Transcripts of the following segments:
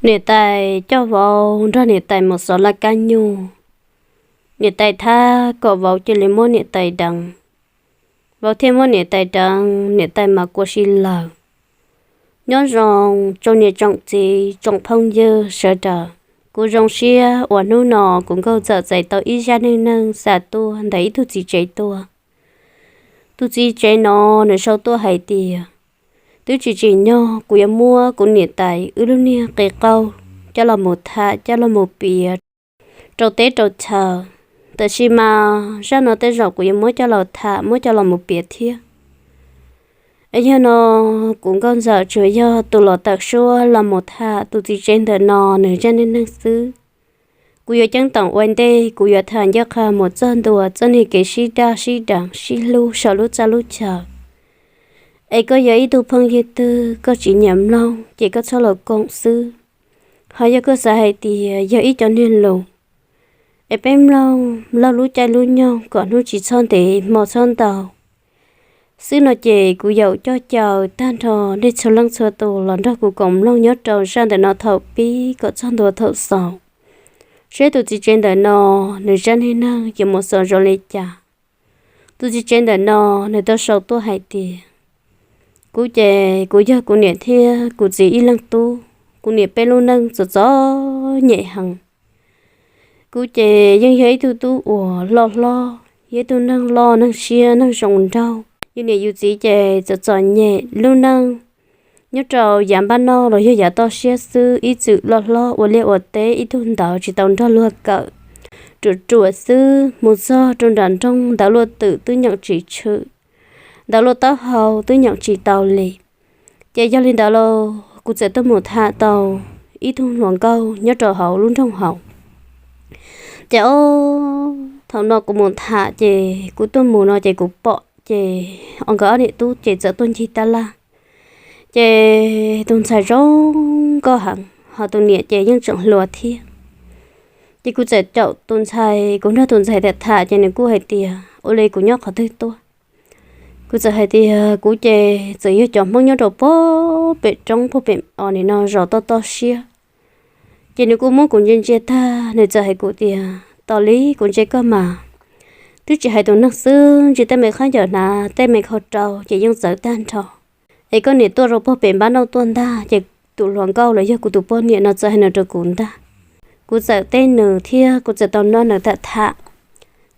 Niam tais coj vauv nrog niam tais mus xov laj kab nyuj. Niam tais thab kom vauv cia li muab niam tais deev. Vauv thiaj muab niam tais deev, niam tais mas kua si lawm. Nyob zoo tsoom niam tsoom txiv tsoom phooj ywg sawv daws, kuv zoo siab uas hnub no kuv nkauj ntxawm txais tau ib zaj neej neeg xa tuaj ntawm ib tug txiv tsev tuaj. Tus txiv tsev no nws sau tuaj hais tias, twb tsis tsim nyog kuv yuav muab kuv niam tais wb lub niag qe qauj coj los mus tham coj los mus piav rau teb rau chaw, tab sis mas zaj no tej zaum kuv yuav muab coj los tham muab coj los mus piav thiab. Es yog no kuv nkauj ntxawm tsuas yog tus los tawm suab los mus tham tus txiv tsev ntawm no nws zaj neej neeg xwb. Kuv yuav ceeb toom ua ntej, kuv yuav tham ncaj qha mus txog ntua txoj niag kev sib daj sib deev sib hlub saum lub txaj lub chaw. Es koj yog ib tug phooj ywg twg koj tsis nyiam mloog ces koj txhob los koom xwb. Ho yog koj xav hais tias yog ib cov niag lus es peb mloog laug lub caij lub nyoog kom hnub tsis txhob ntev hmo txhob ntau xwb no ces kuv yuav coj caw tag nrho nej txhua leej txhua tus los nrog kuv koom mloog nyob rau zaj ntawm no thaum pib kom txog ntua thaum xaus, seb tus txiv tsev ntawm no nws zaj neej neeg yuav mus xaus zoo li cas. Tus txiv tsev ntawm no nws tau sau tuaj hais tias, kuv ces kuv yog kuv niam thiab kuv txiv ib leeg tub, kuv niam peb lub neej txom txom nyem heev. Kuv ces yeej yog ib tug tub uas loj hlob, yog ib tug neeg loj neeg siab neeg zoo nraug. Yus niam yus txiv ces txom txom nyem lub neej, nyob rau yav npab noj los yog yav toj siab xwb, ib txwm loj hlob ua liaj ua teb ib tug ntawd tsis tau nrog luag kawm, ruam ruam xwb, mus txog rau nram nroog ntawd luaj twm twb nyeem tsis tshwm, ntawd luaj taub hau twb nyeem tsis tau li. Ces yog li ntawd los kuv txawm tuaj mus tham tau ib tug hluas nkauj nyob rau hauv lub nroog hauv. Ces ob thaum no kuv mus tham ces kuv tuaj mus no ces kuv pom ces ob nkawd ob niam tub ces txawm tuaj ncig tab laj. Ces tus ntxhais zoo nkauj heev, ho tus niam ces yeej tseem hluas thiab. Ces kuv txawm caum tus ntxhais, kuv nrog tus ntxhais tham tham ces nws kuj hais tias, ua li kuv nyob qhov twg tuaj? Kuv txawm hais tias kuv ces txawm yog cov Hmoob nyob rau puag pem roob puag pem os nim no zos toj toj siab. Ces nws kuj muab kuv ntsia ntsia tag, nws txawm hais kuv tias, tos li kuv ntsia koj mas, twb tsis hais tus neeg xwb, ntsia tej me khaub ncaws hnav tej me khau rau ces yeej txawv tag nrho. Es koj niam tuaj rau puag pem npab noj tuaj ntag. Ces tus hluas nkauj los yog kuv tus poj niam no txawm hais no rau kuv ntag. Kuv txawm teb nws thiab kuv txawm tau nrog nws tham tham.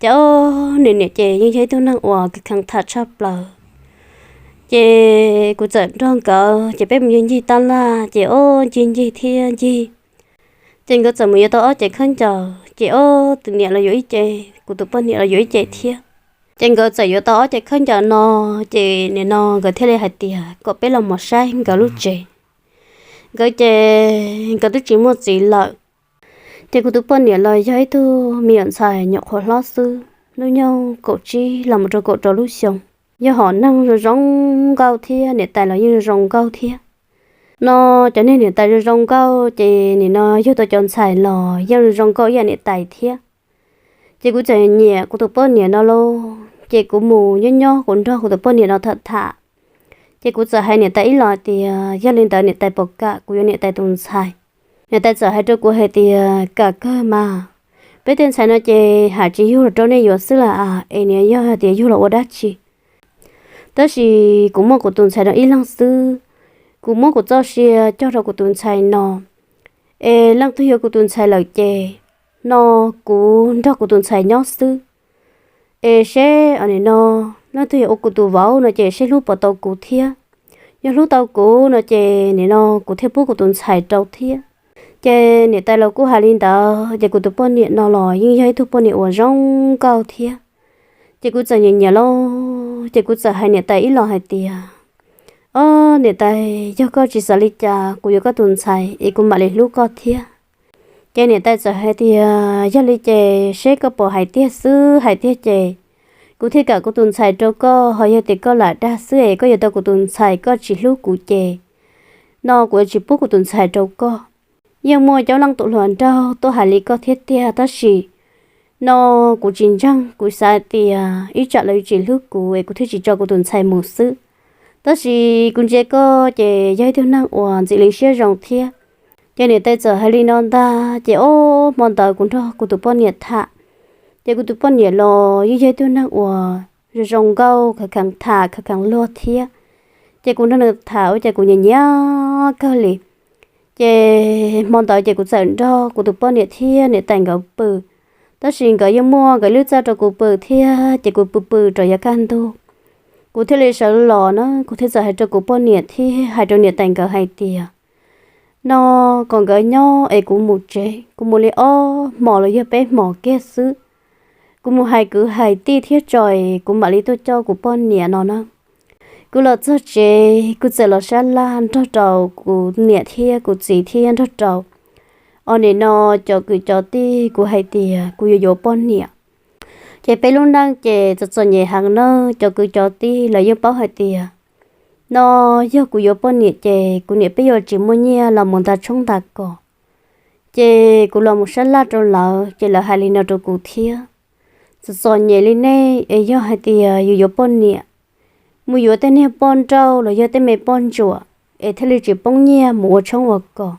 Ces ob niam niam ces yeej yog ib tug neeg uas kheev tham tshaj plaws. Ces kuv txawm nrog nkawd ces peb mus ncig ncig tab laj ces ob ncig ncig thiab ncig. Ces nkawd txawm mus yuav tau ob cev khaub ncaws ces ob tus niam los yuav ib ce, kuv tus poj niam los yuav ib ce thiab. Ces nkawd txawm yuav tau ob cev khaub ncaws no, ces nim no nkawd thiaj li hais tias kom peb los mus saib nkawd lub tsev. Nkawd ces nkawd twb tsis muaj txiv lawm. Ces kuv tus poj niam los yog ib tug me nyuam ntxhais nyuam qhuav hlob xwb, hnub nyoog kaum tsib los mus rau kaum rau lub xyoo. Yog hom neeg zoo zoo nkauj thiab niam tais los yeej zoo zoo nkauj thiab. No cov niag niam tais zoo zoo nkauj ces nim no yug tau cov ntxhais los yeej zoo zoo nkauj ib yam niam tais thiab. Ces kuv txawm nyiam kuv tus poj niam no lauj, ces kuv mus nyob nyob kuv nrog kuv tus poj niam no tham tham. Ces kuv txawm hais niam tais ib los tias yog li ntawd niam tais puas kam kuv yuav niam tais tus ntxhais. Niam tais txawm hais rau kuv hais tias kam kawg mas, peb tej ntxhais no ces hais tsis yug los rau nej yuav xwb las as, es niam yog hais tias yug los ua dab tsi? Tab sis kuv muaj kuv tus ntxhais no ib leeg xwb, kuv muab kuv txoj sia cog rau kuv tus ntxhais no, es leej twg yuav kuv tus ntxhais lawm ces no kuv nrog kuv tus ntxhais nyob xwb. Es seb nim no leej twg yuav ua kuv tus vauv no ces seb hlub puas tau kuv thiab. Yog hlub tau kuv no ces nim no kuv thiaj pub kuv tus ntxhais rau thiab. Ces niam tais los kuj hais li ntawd, ces kuv tus poj niam no los yeej yog ib tug poj niam uas zoo nkauj thiab. Ces kuv txawm nyiam nyiam lauj, ces kuv txawm hais niam tais ib los hais tias, ob niam tais, yog koj tsis xav li cas kuv yuav koj tus ntxhais es kuv mam li hlub koj thiab. Ces niam tais txawm hais tias yog li ces seb koj puas hais tiag xwb, hais tiag ces kuv thiaj kam kuv tus ntxhais rau koj, ho yog tias koj lam dag xwb es koj yuav tau kuv tus ntxhais koj tsis hlub kuv ces no kuv yuav tsis pub kuv tus ntxhais rau koj. Yeej muaj coob leej tus hluas nraug tuaj hais li koj thiab tiag, tab sis no kuv tsis ntseeg, kuv xav tias ib tsam lawv tsis hlub kuv es kuv thiaj tsis tso kuv tus ntxhais mus xwb. Tab sis kuv ntsia koj ces yog ib tug neeg uas ntxim li siab zoo thiab. Ces niam tais txawm hais li no ntag, ces ob hmo ntawd kuv nrog kuv tus poj niam tham. Ces kuv tus poj niam los yeej yog ib tug neeg uas zoo zoo nkauj, khav kheev tham, khav kheev luag thiab. Ces kuv nrog nws tham ua cas kuv nyiam nyiam kawg li. Ces hmo ntawd ces kuv txawm nrog kuv tus poj niam thiab niam tais nkawd pw, tab sis nkawd yeej muaj nkawd lub txaj rau kuv pw thiab, ces kuv pw pw rau yav kaj ntug, kuv thiaj li sawv los na, kuv thiaj txawm hais rau kuv poj niam thiab hais rau niam tais nkawd hais tias, no kom nkawd nyob es kuv mus tsev, kuv mus li ob hmos los yog peb hmos kiag xwb, kuv mus hais kwv hais tij thiab tso es kuv mam li tuaj coj kuv poj niam no na. Kuv los txog tsev kuv txawm los sab laj nrog rau kuv niam thiab kuv txiv thiab nrog rau, o, nim no cov kwv cov tij kuv hais tias kuv yuav yuav poj niam. Ces peb lub neej ces txom txom nyem heev na, cov kwv cov tij lawv yeej paub hais tias, no yog kuv yuav poj niam ces kuv niam peb yuav tsis muaj nyiaj los mus nta tshoob nta kos. Ces kuv los mus sab laj rau lawv ces lawv hais li no rau kuv thiab, txom txom nyem li nej es yog hais tias yus yuav poj niam, mus yuav tej niag poj nrauj los yog tej me poj ntsuam es thiaj li tsis poob nyiaj mus ua tshoob ua kos.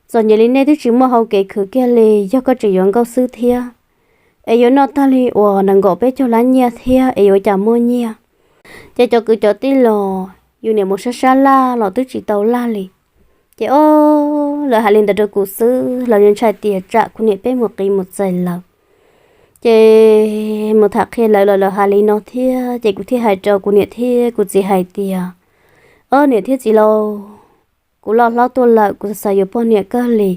Txom nyem li nej twb tsis muaj hau kev khwv kiag li, yog koj tseem yuav nkauj xwb thiab, es yuav noj tag li uas nees nkaum peb caug lab nyiaj thiab es yuav cas muaj nyiaj. Ces cov kwv cov tij los yus niam mus sab sab laj los twb tsis tau laj li. Ces o, lawv hais li ntawd rau kuv xwb los yeej ntshai tias tsam kuv niam peb mus qiv mus txais lawv. Ces mus tham qhia lawv los lawv hais li no thiab, ces kuv thiaj hais rau kuv niam thiab kuv txiv hais tias, o, niam thiab txiv lauj, kuv loj hlob tuaj lawm, kuv xav yuav poj niam kawg li.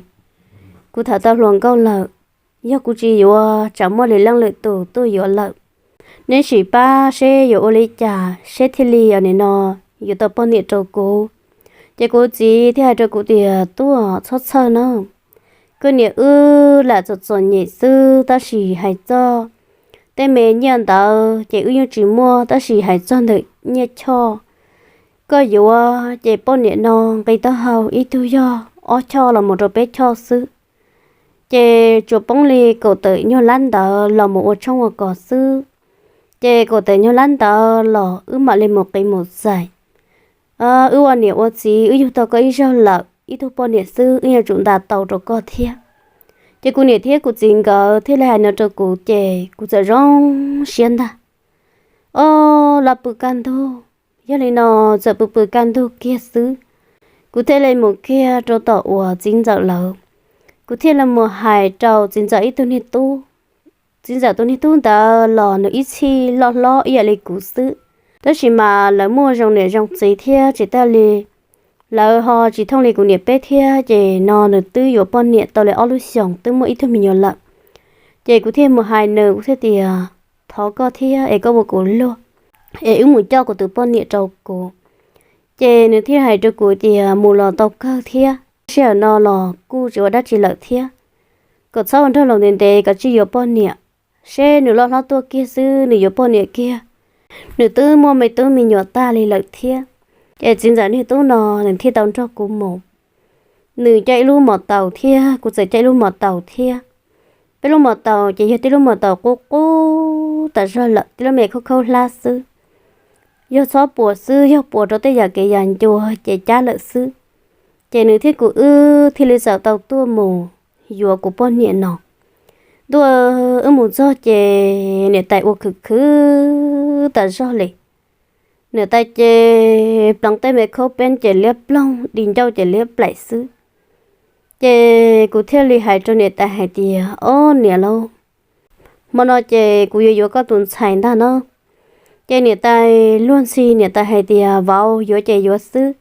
Kuv tham tau hluas nkauj lawm, yog kuv tsis yuav tsam muaj lwm leej lwm tus tuaj yuav lawm. Neb sim pab seb yuav ua li cas seb thiaj li nim no yuav tau poj niam rau kuv. Ces kuv txiv thiaj hais rau kuv tias, tuaj txhob txhawj na, koj niam wb lam txom txom nyem xwb tab sis hais txog tej me nyiaj ntawd ces wb yeej tsis muaj, tab sis hais txog ntawm nyiaj choj, koj yuav ces poj niam no nqi taub hau ib tug yog ob choj los mus rau peb choj xwb, ces tsuas poob li kaum tawm nyuag lab ntawd los mus ua tshoob ua kos xwb. Ces kaum tawm nyuag lab ntawd los wb mam li mus qiv mus txais. Wb ua niam ua txiv wb yug tau koj ib zaug lawm, ib tug poj niam xwb wb yuav tsum nta tau rau koj thiab. Ces kuv niam thiab kuv txiv nkawd thiaj li hais no rau kuv ces kuv txawm zoo siab ntag. O, laj pw kaj ntug, yog li no txawm pw pw kaj ntug kiag xwb, kuv thiaj li mus kiag rau tom uas txiv ntxawm lawv. Kuv thiaj li mus hais rau txiv ntxawm ib tug niag tub. Txiv ntxawm tus niag tub ntawd los nws ib txhij loj hlob ib yam li kuv xwb, tab sis mas lawv muaj zoo niam zoo txiv thiab tsis tas li, lawv ho tsis thooj li kuv niam peb thiab, ces no nws twb yuav poj niam tau li ob lub xyoos twb muaj ib tug me nyuam lawm. Ces kuv thiaj mus hais nws, kuv thiaj tias, thov koj thiab es koj ua kuv luag es wb mus coj kuv tus poj niam rau kuv. Ces nws thiaj hais rau kuv tias mus los tau kawg thiab, sij hawm no los kuj tsis ua dab tsi lawm thiab, kom txhob ua nraug laus ntev ntev kom tsij yuav poj niam, seb nws loj hlob tuaj kiag xwb nws yuav poj niam kiag, nws twb muaj me tub me nyuam tag li lawm thiab. Ces txiv ntxawm niag tub no nws thiaj tau nrog kuv mus. Nws caij ib lub mos taus thiab kuv txawm caij ib lub mos taus thiab. Peb lub mos taus ces yog tib lub mos taus qub qub tas zog lawm, tib lub me khaub khaub hlab xwb. Yog txhob puas xwb, yog puas rau tej yam kev yam ncua ces cab lawm xwb. Ces nws thiab kuv wb thiaj li txawm tau tuaj mus yuav kuv poj niam no. Ntuj, wb mus txog ces niam tais ua khwv khwv tas zog li. Niam tais ces pleev tej me khaub peeb ces liab ploog, di ncauj ces liab plaim xwb. Ces kuv thiaj li hais rau niam tais hais tias, ob niam lauj, hmo no ces kuv yuav yuav koj tus ntxhais ntag na. Ces niam tais luag ntxhi, niam tais hais tias, vauv, yuav ces yuav xwb.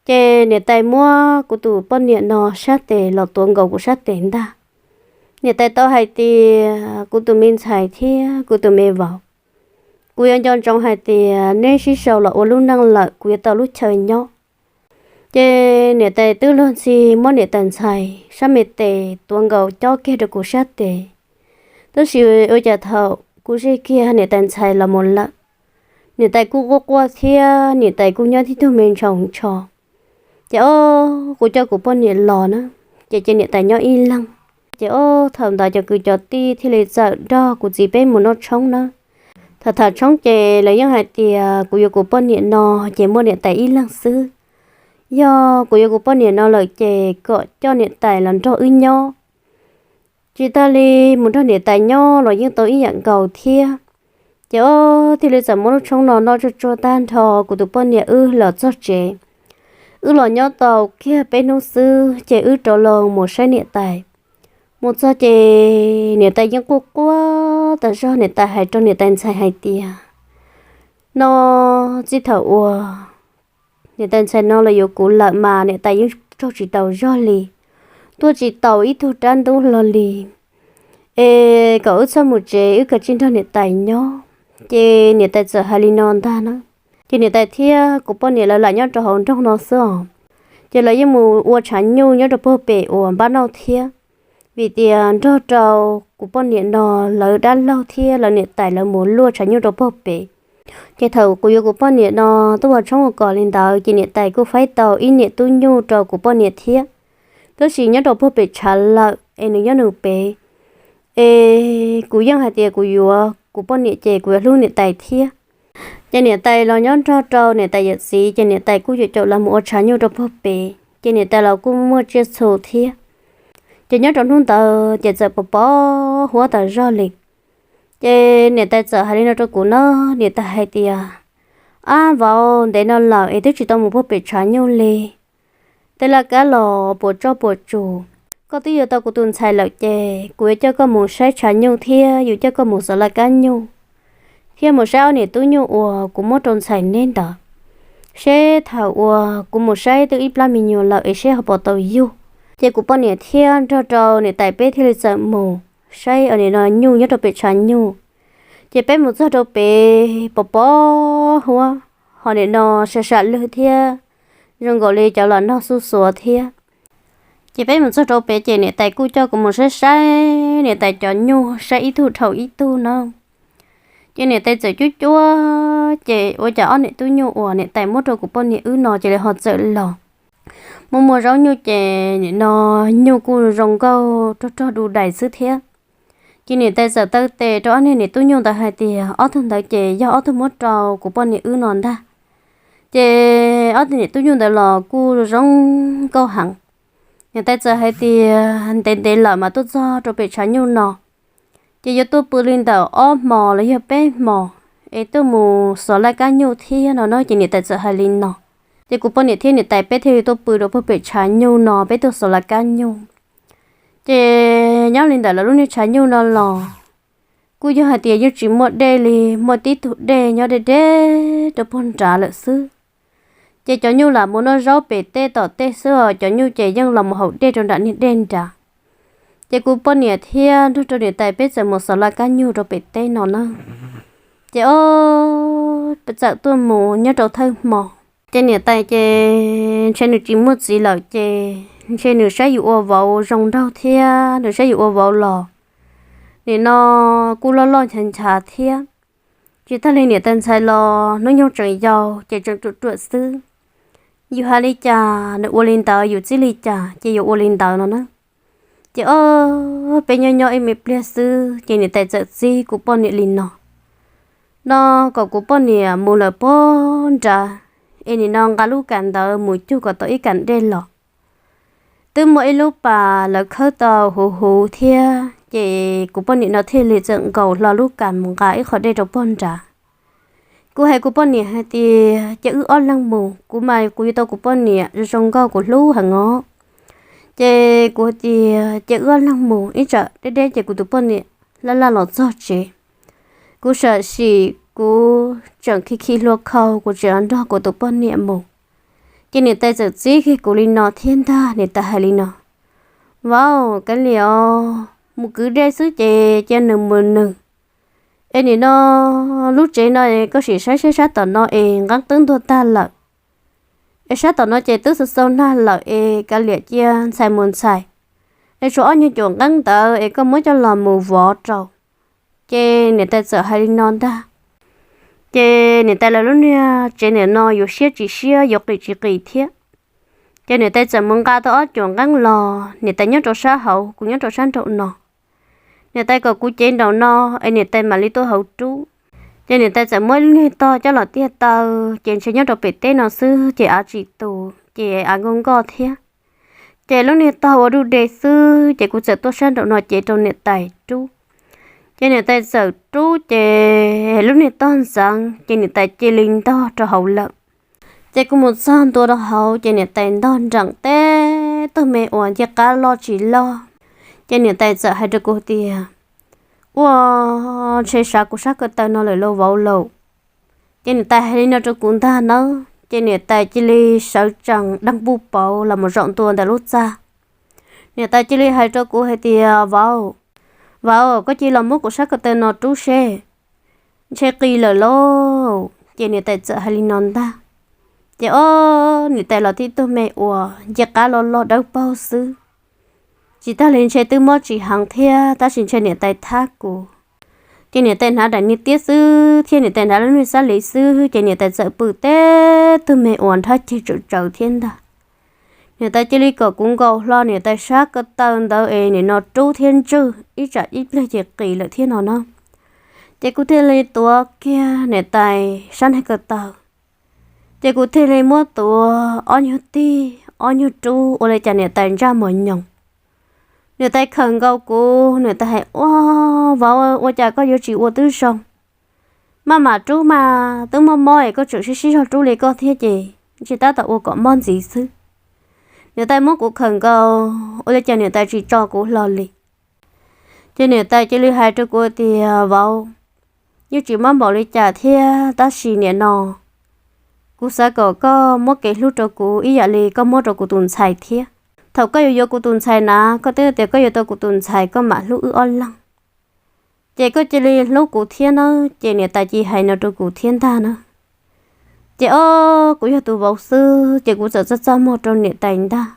Ces niam tais muab kuv tus poj niam no sab tes los tuav nkaus kuv sab tes ntag. Niam tais tau hais tias kuv tus me ntxhais thiab kuv tus me vauv, kuv yuav nco ntsoov hais tias neb sib sau los ua lub neej lawm kuv yuav tau lub chaw nyob. Ces niam tais twb luag ntxhi muab niam tais ntxhais sab me tes tuav nkaus cob kiag rau kuv sab tes. Tab sis ua cas thaum kuv zij kiag niam tais ntxhais los mus lawm, niam tais kuj quaj quaj thiab niam tais kuj nyob tib tug me ntshaus ntsho. Ces ob, kuv coj kuv poj niam los na, ces cia niam tais nyob ib leeg. Ces ob, thaum ntawd cov kwv cov tij thiaj li txawm nrog kuv txiv peb mus noj tshoob na. Thaum tham tshoob ces lawv yeej hais tias kuv yuav kuv poj niam no ces muaj niam tais ib leeg xwb. yog kuv yuav kuv poj niam no lawm ces kom coj niam tais los nrog wb nyob. Tsis tas li, mus nrog niam tais nyob los yeej tau ib yam nkaus thiab. Ces ob thiaj li txawm muab lub tshoob no noj tsuag tsuag tag nrho, kuv tus poj niam wb los txog tsev. Wb los nyob tau kiag peb hnub xwb ces wb rov los mus saib niam tais. Mus txog ces niam tais yeej quaj quaj tas zog, niam tais hais rau niam tais ntxhais hais tias, no txij thaum uas niam tais ntxhais no los yuav kuv lawm mas niam tais yeej raug tsis taus zog li, tuaj tsis taus ib tug rab ntub hlo li. Es kom wb txhob mus tsev, wb kav tsij nrog niam tais nyob. Ces niam tais txawm hais li no ntag na. Ces niam tais thiab kuv poj niam lawv lam nyob rau hauv nroog no xwb os. Ces lawv yeej mus ua tshav nyuj nyob rau puag pem uas npab nauj thiab, vim tias nrog rau kuv poj niam no lawv dab laug thiab lawv niam tais lawv mus luaj tshav nyuj rau puag pem. Ces thaum kuv yuav kuv poj niam no tuaj ua tshoob ua kos li ntawd ces niam tais kuj faib tau ib niam tub nyuj rau kuv poj niam thiab. Tab sis nyob rau puag pem tshav lawm es nws nyob nws pem. Es kuv yeej hais tias kuv yuav kuv poj niam ces kuv yuav hlub niam tais thiab. Ces niam tais los nyob nrog rau niam tais yawm txiv, ces niam tais kuj yuav caum lawv mus ua tshav nyuj rau puag pem, ces niam tais los kuj muaj tsiaj txhu thiab. Ces nyob rau hnub ntawd ces txawm pos pos huab tas zog li. Ces niam tais txawm hais li no rau kuv na, niam tais hais tias, ab vauv, ntev no lawm es twb tsis tau mus puag pem tshav nyuj li. Tej laj kab los puas tsoj puas tsus. Koj twb yuav tau kuv tus ntxhais lawm ces kuv yuav coj koj mus saib tshav nyuj thiab yuav coj koj mus xov laj kab nyuj, thiab mus saib ob niam tub nyuj uas kuv muab rau ntxhais neb ntawd, seb thaum uas kuv mus saib twb ib plab me nyuam lawm es seb ho puas tau yug. Ces kuv poj niam thiab nrog rau niam tais peb thiaj li txawm mus saib nim no nyuj nyob rau pem tshav nyuj. Ces peb mus txog rau pem pos pos huab, ho nim no sam sam lwg thiab zoo nkaus li cov los noj xuj xuav thiab. Ces peb mus txog rau pem ces niam tais kuj coj kuv mus saib saib niam tais cov nyuj, saib ib tug dhau ib tug na. Ces niam tais txawm cuab cuab, ces ua cas ob niam tub nyuj uas niam tais muab rau kuv poj niam wb no cia li ho txawm los. Muaj muaj zaub nyuj ces nim no nyuj kuj zoo nkauj rog rog du dais xwb thiab. Ces niam tais txawm taw tes rau ob niag niam tub nyuj ntawd hais tias ob tug ntawd ces yog ob tug muab rau kuv poj niam wb no ntag. Ces ob tug niam tub nyuj ntawd los kuj zoo nkauj heev. Niam tais txawm hais tias ntev ntev lawm mas tuaj txog rau pem tshav nyuj no, ces yuav tuaj pw li ntawm ob hmos los yog peb hmos es tuaj mus xov laj kab nyuj thiab no na. Ces niam tais txawm hais li no, ces kuv poj niam thiab niam tais peb thiaj li tuaj pw rau puag pem tshav nyuj no, peb tuaj xov laj kab nyuj. Ces nyob li ntawm lawv lub niag tshav nyuj no los kuj yog hais tias yeej tsis muaj dej li, muaj tib tug dej nyob deb deb rau puag nrad lawm xwb. Ces cov nyuj lam mus noj zaub pem teb tom tej xwb os, cov nyuj ces yeej los mus haus dej rau nram niag dej nrad. Ces kuv poj niam thiab nrog rau niam tais peb txawm mus xov laj kab nyuj rau pem teb no na. Ces ob txawm tuaj mus nyob rau thawj hmo, ces niam tais ces ntshe nws tsis muaj txiv lawm ces ntshe nws saib yus ua vauv zoo nraug thiab nws saib yus ua vauv los nim no kuj loj loj nchav nchav thiab. Tsis tag li niam tais ntxhais los hnub nyoog tseem yau ces tseem ruam ruam xwb. Yus hais li cas nws ua li ntawd, yus txib li cas ces yuav ua li ntawd no na. Ces ob peb nyob nyob ib me pliag xwb ces niam tais txawm txib kuv poj niam li no, no kom kuv poj niam mus lawm puag nrad, es nim no nqa lub kas ntawd mus cug kom tau ib kas dej los. Twb muaj ib lub pas lawv khawb tau huv huv thiab, ces kuv poj niam no thiaj li txawm nkaus hlo lub kas mus nqa ib qho dej rau puag nrad. Kuv hais kuv poj niam hais tias cia wb ob leeg mus, kuv mas kuv yuav tau kuv poj niam zoo nkauj kuv hlub heev os. Ces kuv hais tias cia wb ob leeg mus, ib tsam deb deb ces kuv tus poj niam laj laj los txog tsev. Kuv sam sim kuv tseem khi khi hlua khau, kuv tseem nrog kuv tus poj niam mus. Ces niam tais txawm txib kiag kuv li no thiab ntag, niam tais hais li no, vauv, kav liam os, mus kwv dej xwb ces cia nws mus nws. Es nim no lub tsev no koj sim saib seb sab tom no es nqeeb twb ntuag tag lawm, es sab tom no ces twb xau xau nag lawm es kav liam cia ntxhais mus ntxhais, es tshuav ob nyuag cuam nqeeb ntawd es koj muab coj los mus vov rau. Ces niam tais txawm hais li no ntag. Ces niam tais lawv lub niag tsev ntawm no yuav siab tsis siab yuav qis tsis qis thiab. Ces niam tais txawm mus nqa tau ob cuam nqeeb los, niam tais nyob rau sab hauv, kuv nyob rau sab nraum no. Niam tais kom kuv cev nraum no es niam tais mam li tuaj hauv rub. Ces niam tais txawm muab ib lub niag tog coj los tiag taw, ces ntshe nyob rau pem teb no xwb ces av tsis tus. ces av nkoj nkoj thiab. Ces lub niag tog ua duj de xwb ces kuv txawm tuaj sab nraum no cev rau niam tais rub. Ces niam tais txawm rub ces lub niag tog ntxeev ces niam tais cia li ntog rau hauv lawm. Ces kuv mus txog ntua rau hauv ces niam tais ntog nreem teb tug me uas ncej qab loj tsis loj. Ces niam tais txawm hais rau kuv tias, ua, ntshe sav kuv sab ko taw no lawm lauj vauv lauj. Ces niam tais hais li no rau kuv ntag nawb ces niam tais cia li sawv tsees deeg puj pauv los mus zaum ntua ntawm lub txaj. Niam tais cia li hais rau kuv hais tias, vauv, vauv, koj cia li los muab kuv sab ko taw no rub seb, ntshe qis lawm lauj. Ces niam tais txawm hais li no ntag. Ces ob niam tais los tib tug me uas ncej qab loj loj dawb paug xwb, tsis tag li ntshe twb mob tsis heev thiab tab sis ntshe niam tais thab kuv. Ces niam tais hnav daim niag tiab xwb thiab niam tais hnav lub niag xab li xwb ces niam tais txawm pw teb tug me uas nrhab ceg tsaws tsaws thiab ntag. Niam tais cia li kom kuv nkaus hlo niam tais sab ko taw ntawd es nim no rub thiab ntswj ib tsam ib pliag ces qis lawm thiab no na. Ces kuv thiaj li tuav kiag niam tais sab niag ko taw. Ces kuv thiaj li muab tuav ob nyuag tig ob nyuag rub ua li cas niam tais ntsaj mos nyoos. Niam tais khawm nkaus kuv niam tais hais, ua, vauv, ua cas koj yuav tsis ua twb zoo. Maj mam rub mas twb mob mob es koj tseem sib sib zog rub li koj thiab ces ntshe tab tom ua kom mob ntxiv xwb. Niam tais muab kuv khawm nkaus ua li cas niam tais tsis tso kuv hlo li. Ces niam tais cia li hais rau kuv tias, vauv, yeej tsis mob npaum li cas thiab tab sis nim no kuv xav kom koj muab kev hlub rau kuv ib yam li koj muab rau kuv tus ntxhais thiab. Thaum koj yuav yuav kuv tus ntxhais na koj twb tias koj yuav tau kuv tus ntxhais koj mam hlub wb ob leeg. Ces koj cia li hlub kuv thiab na. Ces niam tais cia li hais no rau kuv thiab ntag na. Ces ob kuv yog tus vauv xwb ces kuv txawm txaj txaj muag rau niam tais ntag.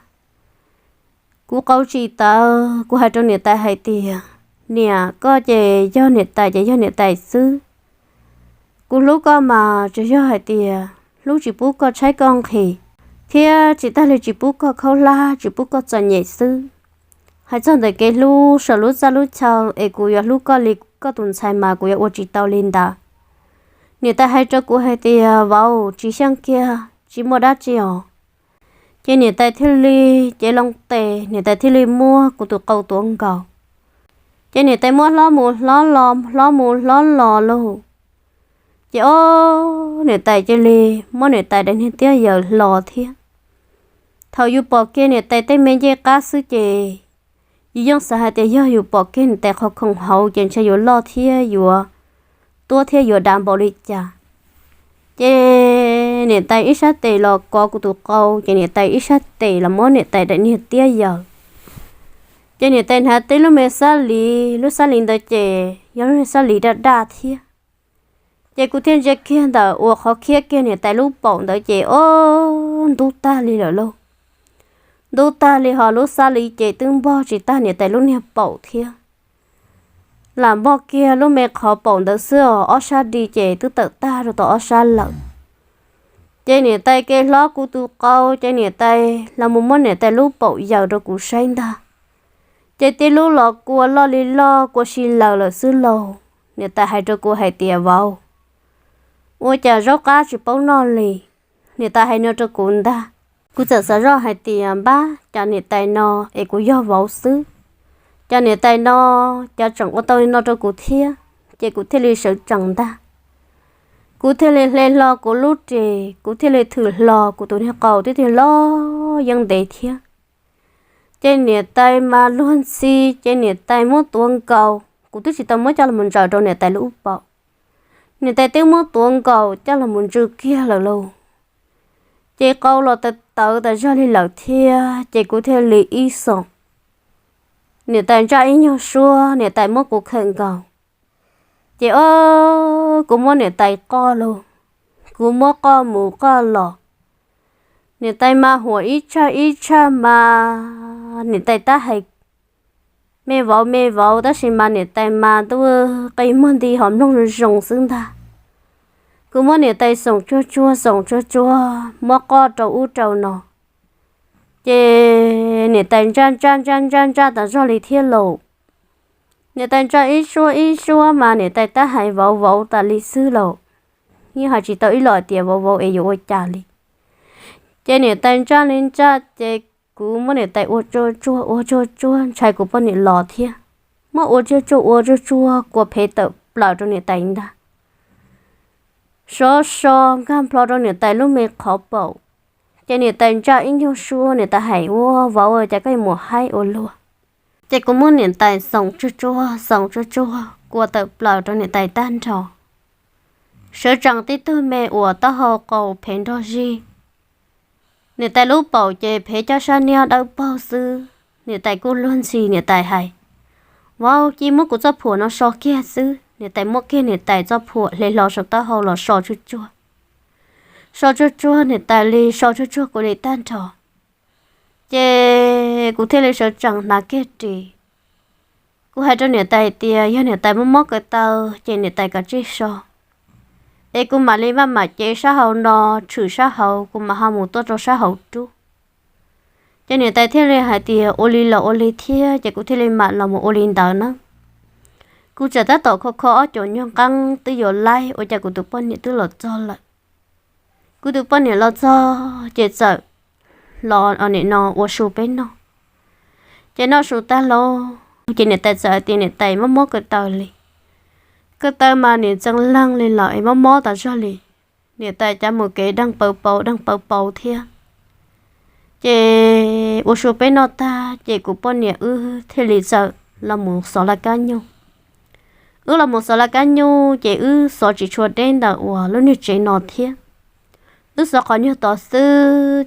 Kuv qau tsis tawv kuv hais rau niam tais hais tias, niam, koj ces yog niam tais ces yog niam tais xwb. Kuv hlub koj mas tsuas yog hais tias hlub tsis pub koj tshaib koj nqhis, thiab tsis tag li tsis pub koj khaub hlab tsis pub koj txom nyem xwb. Hais txog ntawm kev hlub saum lub txaj lub chaw es kuv yuav hlub koj li koj tus ntxhais mas kuv yuav ua tsis tau li ntawd. Niam tais hais rau kuv hais tias, vauv, tsis xyeej kiag tsis muaj dab tsi os. Ces niam tais thiaj li cev loo tes niam tais thiaj li muab kuv tus qau tuav nkaus. Ces niam tais muab hlob mus hlob los hlob mus hlob los lauj. Ces ob niam tais cia li muab niam tais daim niag tiab yaws hlo thiab. Thaum yus pom kiag niam tais tej me ncej qab xwb ces yus yeej xav hais tias yog yus pom kiag niam tais qhov khoom hauv ces ntshe yuav loj thiab yuav tuab thiab yuav dav npaum li cas. Ces niam tais ib sab tes los kov kuv tus qau ces niam tais ib sab tes los muab niam tais daim niag tiab yaws. Ces niam tais hnav tib lub me xab li, lub xab li ntawd ces yog lub niag xab li daj daj thiab. Ces kuv thiaj ntsia kiag ntawm uas qhov khiab kiag niam tais lub paum ntawd ces ob ntub tag li lawm lauj. Ntub tag li ho lub xab li ces twb npog tsis tag niam tais lub niag paum thiab. Lam npog kiag lub me qhov paum ntawd xwb os ob sab di ces twb tawm tag rau tom ob sab lawm. Ces niam tais ke hlob kuv tus qau ces niam tais los mus muab niam tais lub paum yaws rau kuv saib ntag. Ces tib lub los kua loj li loj kua si laws lawm xwb lauj. Niam tais hais rau kuv hais tias, vauv, ua cas zaub qab tsis paub noj li? Niam tais hais no rau kuv ntag. Kuv txawm xav zoj hais tias npab cas niam tais no es kuv yog vauv xwb, cas niam tais no cas tseem ua tau li no rau kuv thiab. Ces kuv thiaj li sawv tsees ntag. Kuv thiaj li hle hlo kuv lub ris kuv thiaj li thwm hlo kuv tus niag qau twb tiag loj yeeb ntev thiab. Ces niam tais mas luag ntxhi ces niam tais muab tuav nkaus kuv twb tsis tau muab coj los ntsaws rau niam tais lub paum. Niam tais twb muab tuav nkaus coj los mus ntsw kiag lawm lauj. Ces qau los tawv tawv tas zog li lawm thiab ces kuv thiaj li ib xoom. Niam tais ntsaj ib nyuag suab niam tais muab kuv khawm nkaus. Ces ob kuv muab niam tais qoj lauj, kuv muab qoj mus qoj los. Niam tais mas huam ib tshaj ib tshaj mas niam tais tab hais me vauv me vauv tab sis mas niam tais mas ntuj qi muag nti ho mloog zoo zoo xwb ntag. Kuv muab niam tais xoom tsuag tsuag xoom tsuag tsuag muab qoj rau ub rau no. Ces niam tais ntsaj ntsaj ntsaj ntsaj ntsaj tas zog li thiab lauj. Niam tais ntsaj ib suab ib suab mas niam tais tab hais vauv vauv tas li xwb lauj. Yeej hais tsis tau ib los tias vauv vauv es yuav ua cas li. Ces niam tais ntsaj li ntsaj ces kuv muab niam tais ua tsuag tsuag ua tsuag tsuag ntshai kuv poj niam los thiab. Muab ua tsuag tsuag ua tsuag tsuag kua phev tawm plaws rau niam tais ntag. Sov so nkag nplho rau niam tais lub me qhov paum. Ces niam tais ntsaj ib nyuag suab, niam tais hais ua, Vauv, cas koj mus haib ua luaj? Ces kuv muab niam tais xoom tsuag tsuag xoom tsuag tsuag kua tawm plaws rau niam tais tag nrho. Sawv tsees tib tug me uas taub hau qau phev nrog zig. Niam tais lub paum ces phev coj sab niab dawb paug xwb. Niam tais kuj luag ntxhi, niam tais hais, Vauv, cia muab kuv txoj phuam no so kiag xwb. Niam tais muab kiag niam tais txoj phuam hle hlo saum taub hau los so tsuag tsuag. So tsuag tsuag niam tais li, so tsuag tsuag kuv li tag nrho. Ces kuv thiaj li sawv tsees hnav kiag ris. Kuv hais rau niam tais hais tias yog niam tais mob mob ko taw ces niam tais kav tsij so, es kuv mam li maj mam cev sab hauv no, tshwm sab hauv, kuv mam ho mus tuaj rau sab hauv rub. Ces niam tais thiaj li hais tias ua li los ua li thiab, ces kuv thiaj li mam los mus ua li ntawd na. Kuv tseem tab tom kho kho ob cuam nyuag nqeeb twb yuav laib, ua cas kuv tus poj niam twb los txog lawm. Kuv tus poj niam los txog ces txawm los nim no ua su peb noj. Ces noj su tag lauj, ces niam tais txawm hais tias niam tais mob mob ko taw li. Ko taw mas nim txeev leeg li lawm es mob mob tas zog li. Niam tais cav mus kev deeg paws paus deeg paws paus thiab. Ces ua su peb noj tag ces kuv poj niam wb thiaj li txawm los mus xov laj kab nyuj. Wb los mus xov laj kab nyuj ces wb xov tsis tshua deb ntawm uas lub niag tsev no thiab. Wb xov qhov nyuag tod xwb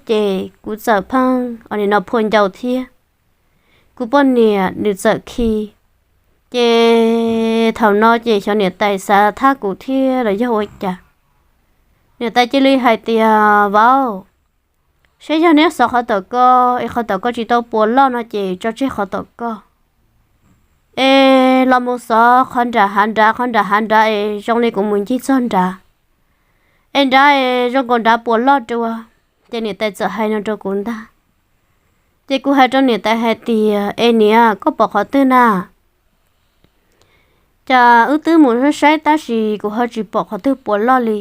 ces kuv txawm pheej ua nim no phua ncau thiab. Kuv poj niam nws txawm khi. Ces thaum no ces xyov niam tais xav thab kuv thiab los yog ua cas, niam tais cia li hais tias, Vauv, saib yog neb xov qhov tom ko es qhov tom ko tsis tau puas loj no ces tso tseg qhov tom ko, es los mus xov qhov nram hav nrad, qhov nram hav nrad es zoo li kuv mus ncig txog nrad, es nrad es zoo nkaus nrad puas loj dua. Ces niam tais txawm hais no rau kuv ntag. Ces kuv hais rau niam tais hais tias, Es niam, koj pom qhov twg na? Cas wb twb mus saib saib tab sis kuv ho tsis pom qhov twg puas loj li.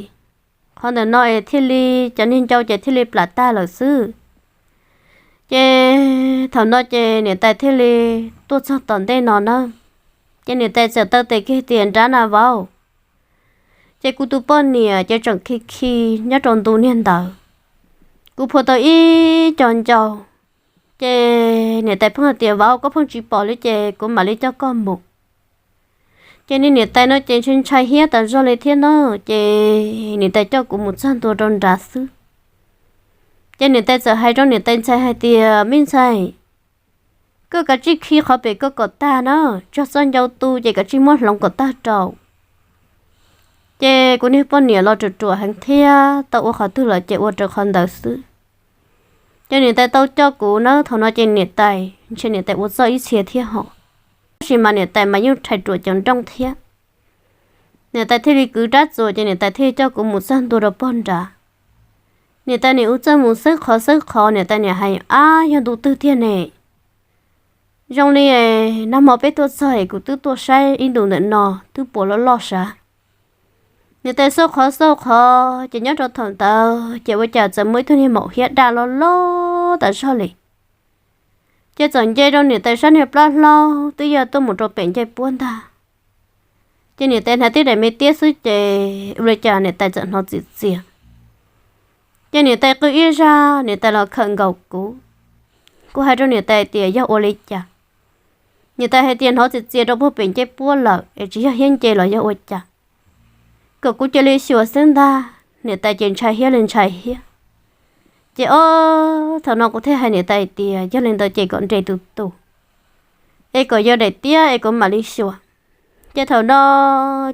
Qhov ntawm no es thiaj li, cov niag ncau ces thiaj li plam tag lawm xwb. Ces thaum no ces niam tais thiaj li tuaj txog tom ntej no na. Ces niam tais txawm taw tes kiag tias, Nrad na vauv. Ces kuv tus poj niam ces tseem khi khi nyob rau ntu niag ntawd. Kuv phua tau ib co ncau, ces niam tais pheej hais tias, Vauv, koj pheej tsis pom li ces kuv mam li coj koj mus. Ces niag niam tais no ces ntshai ntshai hiab tas zog li thiab no, ces niam tais coj kuv mus txog ntua rau nrad xwb. Ces niam tais txawm hais rau niam tais ntxhais hais tias, Me ntxhais, koj kav tsij khi qhov pem koj kom tag na, tso txoj ncau tu ces kav tsij muab hloov kom tag rau. Ces kuv niag poj niam los ruam ruam heev thiab, tau ua qhov twg los ces ua raws qhov ntawd xwb. Ces niam tais tau coj kuv na, thaum no ces niam tais ntshe niam tais ua txoj ib txhia thiab hos, tab sis mas niam tais mas yeej rhais ruam cov nrooj thiab. Niam tais thiaj li kwv rab txuas ces niam tais thiaj li coj kuv mus txog ntua rau pog nrad. Niam tais nim ua txuj mus xwb qhov xwb qhov, niam tais nim hais, Ab, yog ntu twg tiag ne? Zoo li nag hmo peb tuaj txog es kuv twb tuaj saib ib ntus ntawm no twb puas loj loj sav. Niam tais xauj qhov xauj qhov ces nyob rau thaum ntawd ces ua cas txawm muaj ib tug niag maum hiab daj loj loj tas zog li. Ces txawm nce rau niam tais sab niag plab hlaub twb yog tuaj mus rau pem ncej puab ntag. Ces niam tais hnav tib daim me tiab xwb ces ua li cas niam tais txawm hnov txias txias. Ces niam tais qw ib zaj, niam tais los khawm nkaus kuv. Kuv hais rau niam tais tias, Yog ua li cas? Niam tais hais tias, Hnov txias txias rau puag pem ncej puab lawm es tsis yog hiab nce los yog ua cas. Kom kuv cia li xyuas xwb ntag. Niam tais ces ntshai hiab li ntshai hiab. Ces ob thaum no kuv thiaj hais niam tais tias, Yog li ntawd ces kom nres tus tus es kom yog daim tiab es kuv mam li xyuas. Ces thaum no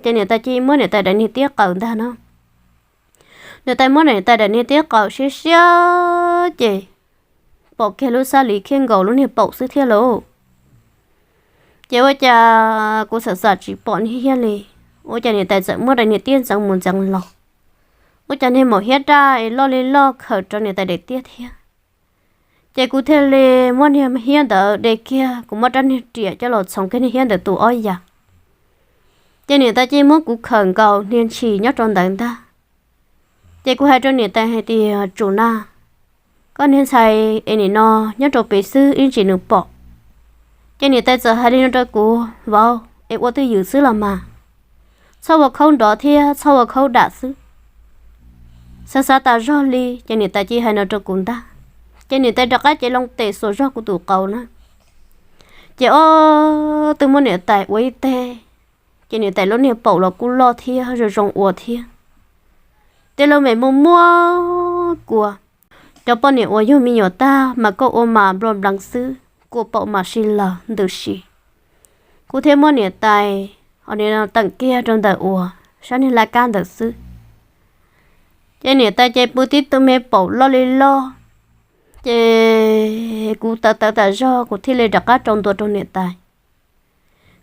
ces niam tais cia li muab niam tais daim niag tiab qaws ntag no. Niam tais muab niam tais daim niag tiab qaws siab siab ces pom kiag lub xab li khiab nkaus lub niag paum xwb thiab lauj. Ces ua cas kuv xam xam tsis pom niag hiab li, ua cas niam tais txawm muab daim niag tiab ntxeev mus ntxeev los. Ua cas niag maum hiab daj es loj li loj khawm rau niam tais daim tiab thiab. Ces kuv thiaj li muab niag hiab ntawd de kiag, kuv muab rab niag riam coj los txhoov kiag niag hiab ntawd tus ob yam. Ces niam tais cia li muab kuv khawm nkaus niag ntshis nyob rau ntawd ntag. Ces kuv hais rau niam tais hais tias, Tsum na, Koj niag ntxhais es nim no nyob rau pem xwb ib ntsis nws pom. Ces niam tais txawm hais li no rau kuv, vauv, es ua twj ywm xwb los mas, txhob ua khaub nrov thiab txhob ua khaub dam xwb. Xav xav tas zog li ces niam tais cia hais no rau kuv ntag. Ces niam tais rov qab cev loo tes xuas zog kuv tus qau na. Ces ob tug muab niam tais ua ib teg, ces niam tais lub niag paum los kuj loj thiab zoo zoo ua thiab. Tej lub me muag muab kua. Cov poj niam uas yug me nyuam tag mas koj ua mas nplua npleev xwb, kua paum mas si lawm ntws si. Kuv thiaj muab niam tais, o, teem kiag rau ntawm uas sab niag laj kab ntawd xwb. Ces niam tais ces pw tib tug me paum loj li loj. Ces kuv tawv tawv tas zog kuv thiaj li rov qab rau ntua rau niam tais.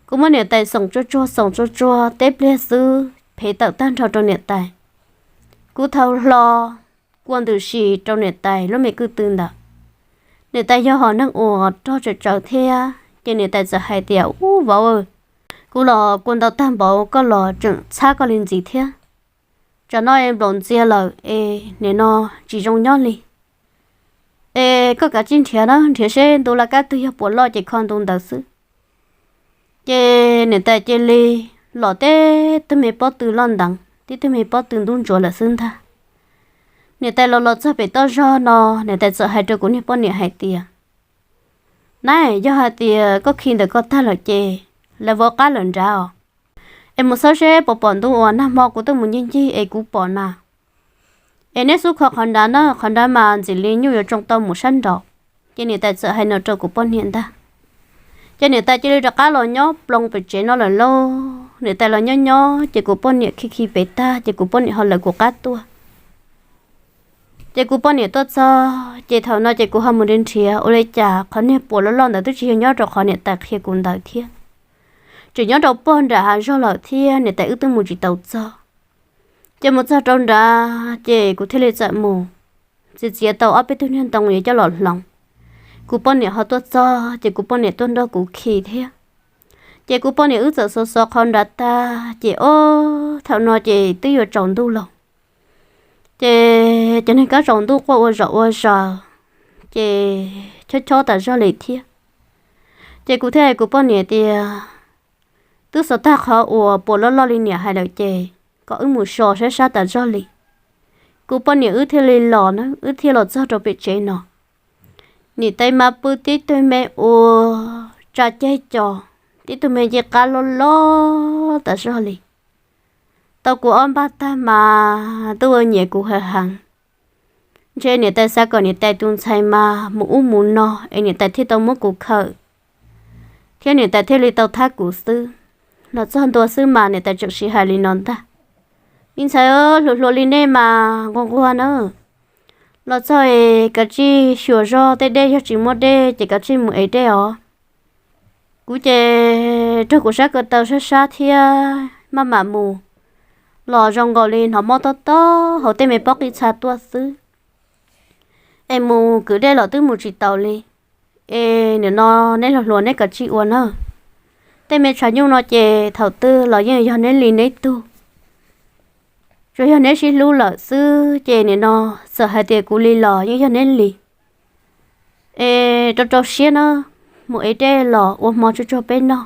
Kuv muab niam tais xoom tsuag tsuag xoom tsuag tsuag teb pliag xwb phev tawm tag nrho rau niam tais. Kuv thau hlo kua ntws si rau niam tais lub me kwj tw ntawd. Niam tais yog hom neeg uas rog tsawv tsawv thiab ces niam tais txawm hais tias, ub vauv, kuv los kua ntau tag npaum koj los tseem txhab koj li ntxiv thiab. Tsam no es nplaum ntxiag lawm es nim no tsis zoo nyob li. Es koj kav tsij nrhiav na, nrhiav seb ntu laj kab twg yog puas loj ces kho ntu ntawd xwb. Ces niam tais cia li los tib tug me pob tw loj nteev, tib tug me pob tw ntub ntsuav lawm xwb ntag. Niam tais los los txog pem toj zog no niam tais txawm hais rau kuv niag poj niam hais tias, na, yog hais tias koj khi ntawm koj tag lawm ces lawv vov qab lawm nrad os. Es mus xauj seb puas pom ntu uas nag hmo kuv twb mus ncig ncig es kuv pom na. Es neb xub kho qhov nrad na, qhov nrad mas ntxim li nyuj yuav tsoo tau mus sab nraud. Ces niam tais txawm hais no rau kuv poj niam ntag. Ces niam tais cia li rov qab los nyob ploog pem tsev no lawm lauj. Niam tais los nyob nyob ces kuv poj niam khi khi pem tag ces kuv poj niam ho lawv kuv qab tuaj. Ces kuv poj niam tuaj txog ces thaum no ces kuv ho mus nrhiav nrhiav ua li cas qhov niag puas loj loj ntawd twb tsis yog nyob rau qhov niam tais qhia kuv ntawd thiab, tseem nyob rau pog nram hav zog lawm thiab niam tais wb twb mus tsis tau txog. Ces mus txog rau nrad ces kuv thiaj li txawm mus txiav txiav tau ob peb tug niag ntoo yuav coj los hloov. Kuv poj niam ho tuaj txog ces kuv poj niam tuaj nrog kuv khi thiab. Ces kuv poj niam wb txawm xov xov qhov nrad tag ces ob thaum no ces twb yuav tsaus ntuj lawm. Ces cov niag kab tsaus ntuj quaj ua zom ua zaws, ces chob chob tas zog li thiab. Ces kuv thiaj hais kuv poj niam tias, twb xav tag qhov uas puas loj loj li niam hais lawm ces kom wb mus so sab sab tas zog li. Kuv poj niam wb thiaj li los na, wb thiaj los txog rau pem tsev no. Niam tais mas pw tib tug me ua tsa ceg co, tib tug me ncej qab loj loj tas zog li. Tau kuv ob npag tag mas twb ua nyiam kuv heev heev. Ntshe niam tais xav kom niam tais tus ntxhais mas mus ub mus no es niam tais thiaj tau muab kuv khawm, thiab niam tais thiaj li tau thab kuv xwb. Los txog ntua xwb mas niam tais tseem sib hais li no ntag, me ntxhais, hluas hluas li nej mas nquag nquag na. Los txog es kav tsij xyuas zog tej dej, yog tsis muaj dej ces kav tsij mus ev dej os. Kuv ces raug kuv sab ko taw sab sab thiab maj mam mus, los zoo nkaus li hnov mob tob tob hauv tej me pob qij txha tuaj xwb. Es mus kwv dej los twb mus tsis taus li. Es nim no neb hluas hluas neb kav tsij ua na. Tej me tshav nyuj no ces thaum twg los yeej yog neb li neb tug, tsuas yog neb sib hlub lawm xwb ces nim no txawm hais tias kuv li los yeej yog neb li. Es rau rau siab na, mus ev dej los ua hmo tsuag tsuag peb noj.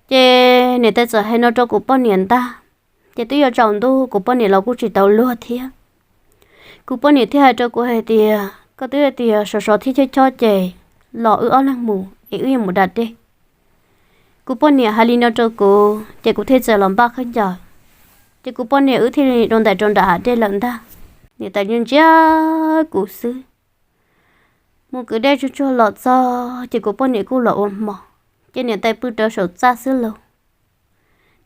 Ces niam tais txawm hais no rau kuv poj niam ntag. Ces twb yuav tsaus ntuj kuv poj niam los kuj tsis tau luag thiab. Kuv poj niam thiaj hais rau kuv hais tias koj twb hais tias sov sov thiab chob chob ces los wb ob leeg mus es wb yuav mus da dej. Kuv poj niam hais li no rau kuv ces kuv thiaj txawm los npaj khaub ncaws. Ces kuv poj niam wb thiaj li rau ntais rau nram hav dej lawm ntag. Niam tais ntsia ntsia kuv xwb. Mus kwv dej tsuag tsuag los txog ces kuv poj niam kuj los ua hmo. Ces niam tais pw rau saum txaj xwb lauj.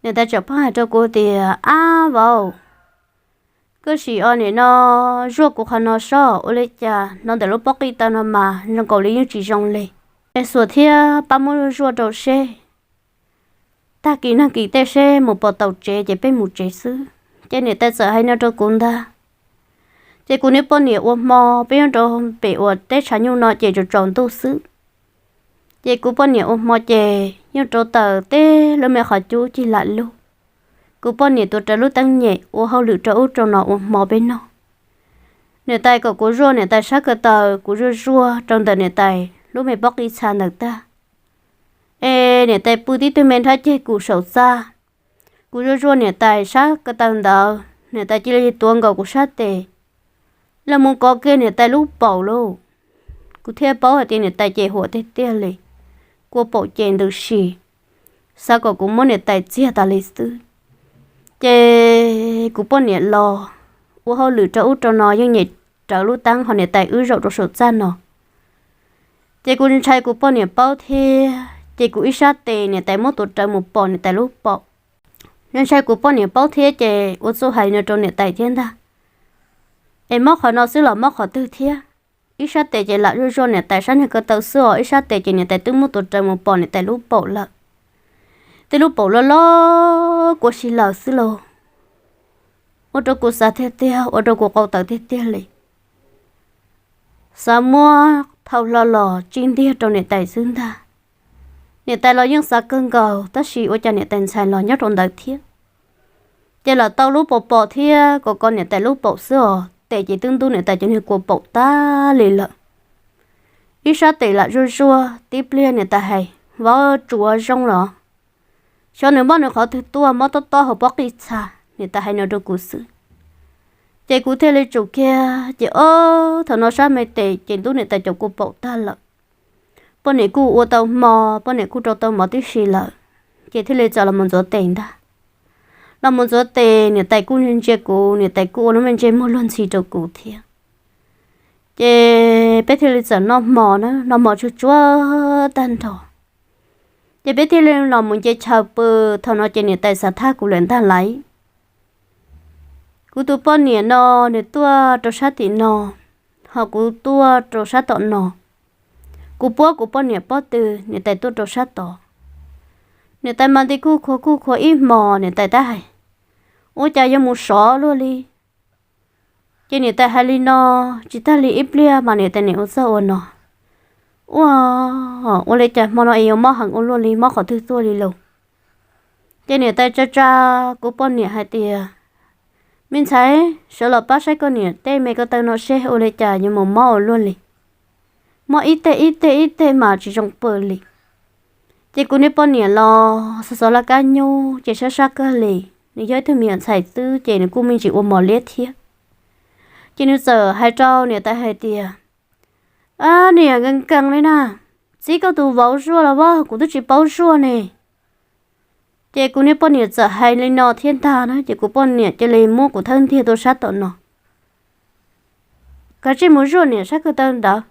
Niam tais tseem pheej hais rau kuv tias, ab vauv, koj sim os nim no zuaj kuv qhov no sob, ua li cas hnov ntawm lub pob qij taw no mas zoo nkaus li yeej tsis zoo li. Es xuas thiab pab muab zuaj rau seb, tag kis nag kis tej seb mus pom tau tsev ces peb mus tsev xwb. Ces niam tais txawm hais no rau kuv ntag. Ces kuv niag poj niam ua hmo, peb nyob rau pem uas teb tshav nyuj no ces tsaus tsaus ntuj xwb. Ces kuv poj niam ua hmo ces nyob rau taws teb lub me qhov cub cig lam lug. Kuv poj niam tuav rawv lub teeb nyem ua hauj lwm rau ub rau no ua hmo peb noj. Niam tais kom kuv zuaj niam tais sab ko taw, kuv zuaj zuaj rau ntawm niam tais lub me pob qij txha ntawd tag, es niam tais pw tib tug me nrhab ceg kuv saum txaj. Kuv zuaj zuaj niam tais sab ko taw ntawd, niam tais cia li tuav nkaus kuv sab tes, los mus kov kiag niam tais lub paum lauj. Kuv thiaj paub hais tias niam tais ces huam tiag tiag li, kua paum ces ntws si, xav kom kuv muab niam tais txiag tas li xwb. Ces kuv poj niam los ua hauj lwm rau ub rau no yeej nyem rawv lub teeb ho niam tais wb zaum rau saum txaj no. Ces kuv ntshai kuv poj niam paub thiab ces kuv ib sab tes niam tais muab tuav rawv mus pom niam tais lub paum. Nws ntshai kuv poj niam paub thiab ces ua txuj hais no rau niam tais thiab ntag, es mob qhov no xwb los mob qhov twg thiab. Ib sab tes ces lam zuaj zuaj niam tais sab niag ko taw xwb os, ib sab tes ces niam tais twb muab tuav rawv mus pom niam tais lub paum lawm. Tej lub paum loj loj kua si lawm xwb lauj. Ua rau kuv xav tiag tiag, ua rau kuv qau tawv tiag tiag li. Xav muab thau hlo los tsis ntiag rau niam tais xwb ntag. Niam tais los yeej xav kawg nkaus tab sis ua cas niam tais ntxhais los nyob rau ntawd thiab. Ces lam tau lub paum pom thiab kom kov niam tais lub paum xwb os, tes ces twb ntub niam tais cov niag kua paum tag li lawm. Ib sab tes lam zuaj zuaj tib pliag niam tais hais, Vauv, tsuav zoo los, xyov nws mob nws qhov twg tuaj, mob tob tob hauv pob qij txha. Niam tais hais no rau kuv xwb. Ces kuv thiaj li tsum kiag ces ob thaum no sab me tes ces ntub niam tais cov kua paum tag lawm. Poj niam kuj ua tau hmo, poj niam kuj rau tau mov tib si lawm, ces thiaj li txawm los mus ntxuav tes ntag. Los mus ntxuav tes niam tais kuj ntsia kuv, niam tais kuj ua lub me ntsej muag luag ntxhi rau kuv thiab. Ces peb thiaj li txawm noj hmo na, noj hmo tsuag tsuag tag nrho, ces peb thiaj li los mus nce chaw pw. Thaum no ces niam tais xav thab kuv lawm ntag lauj. Kuv tus poj niam no nws tuaj rau sab tim no, ho kuv tuaj rau sab tom no. Kuv puab kuv poj niam pob tw, niam tais tuaj rau sab tod. Niam tais mas nti kuj khuav kuj khuav ib hmos, niam tais tab hais, Ua cas yuav mus sov luaj li? Ces niam tais hais li no, tsis tag li ib pliag mas niam tais nim ua txuj ua no, Ua, ua li cas hmo no es yuav mob heev ua luaj li, mob qhov twg tuaj li lauj? Ces niam tais tsa tsa kuv poj niam hais tias, Me ntxhais, sawv los pab saib koj niam tej me ko taw no seb ua li cas yuav mus mob ua luaj li. Mob ib teg ib teg ib teg mas tsis zoo pw li. Ces kuv niag poj niam los xov xov laj kab nyuj ces sab sab kawg li. Nws yog ib tug me nyuam ntxhais xwb ces nws kuj me ntsis ua mos liab thiab. Ces nws txawm hais rau niam tais hais tias, Ab, niam, nkees nkees li na, txib koj tus vauv zuaj los vaj, kuv twb tsis paub zuaj ne. Ces kuv niag poj niam txawm hais li no thiab ntag na, ces kuv poj niam cia li muab kuv thawb ntiag tuaj sab tom no, Kav tsij mus zuaj niam sab ko taw ntawd.